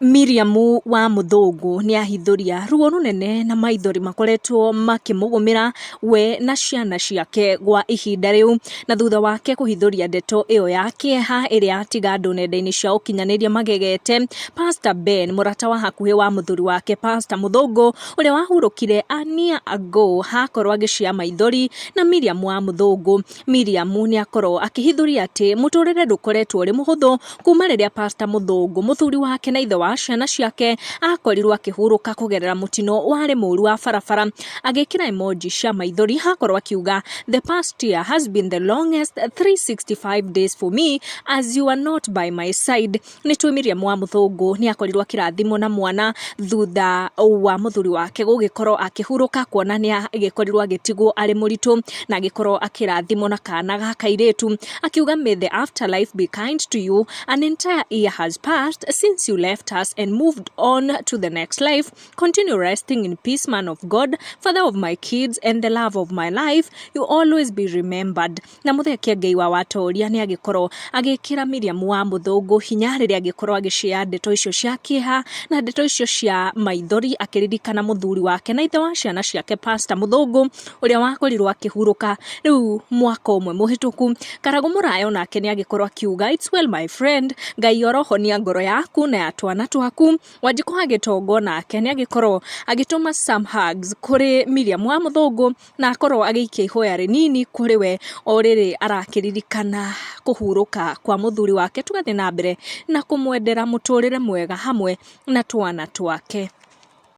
Miriam wa Mũthũngũ nĩahithũria ruo rũnene na maithori makoretwo makĩmũgũmĩra we na ciana ciake gwa ihinda rĩu, na thutha wake kũhithũria ndeto ĩyo ya kĩeha ĩrĩa atiga andũ nenda-inĩ cia ũkinyanĩria magegete, Pastor Ben mũrata wa hakuhĩ wa mũthuri wake Pastor Mũthũngũ ũrĩa wahurũkire a year ago hakorwo agĩcia maithori na Miriam wa Mũthũngũ. Miriam nĩakorwo akĩhithũria atĩ mũtũrĩre ndũkoretwo ũrĩ mũhũthũ kuma rĩrĩa Pastor Mũthũngũ mũthuri wake na ithe wa ciana ciake akorirwo akĩhurũka kũgerera mũtino warĩ mũru wa barabara. Agĩkĩra emoji cia maithori akorwo akiuga, "The past year has been the longest 365 days for me as you are not by my side." Nĩ tũĩ Miriam wa Mũthũngũ nĩ akorirwo akĩrathimwo na mwana thutha wa mũthuri wake gũgĩkorwo akĩhurũka, kuona nĩ agĩkorirwo agĩtigwo arĩ mũritũ na agĩkorwo akĩrathimwo na kana ga kairĩtu. Akiuga, "May the afterlife be kind to you. An entire year has passed since you left us and moved on to the next life. Continue resting in peace, man of God, father of my kids and the love of my life. You always be remembered." Na Mũthee Kĩengei wa Watoria nĩ agĩkorwo agĩkĩra Miriam wa Mũthũngũ hinya rĩrĩa agĩkorwo agĩshare ndeto icio cia kĩeha na ndeto icio cia maithori, akĩririkana mũthuri wake na ithe wa ciana ciake Pastor Mũthũngũ ũrĩa wakorirwo akĩhurũka rĩu mwaka ũmwe mũhĩtũku. Karagũ Mũraya onake nĩ agĩkorwo akiuga, "It's well, my friend, Ngai orohonia ngoro yaku na ya twana twaku." Wanjikũ wa Gĩtongo nake nĩ agĩkorwo agĩtũma some hugs kũrĩ Miriam wa Mũthũngũ na akorwo agĩikia ihoya rĩnini kũrĩ we o rĩrĩ arakĩririkana kũhurũka kwa mũthuri wake. Tũgathiĩ na mbere na kũmwendera mũtũrĩre mwega hamwe na twana twake.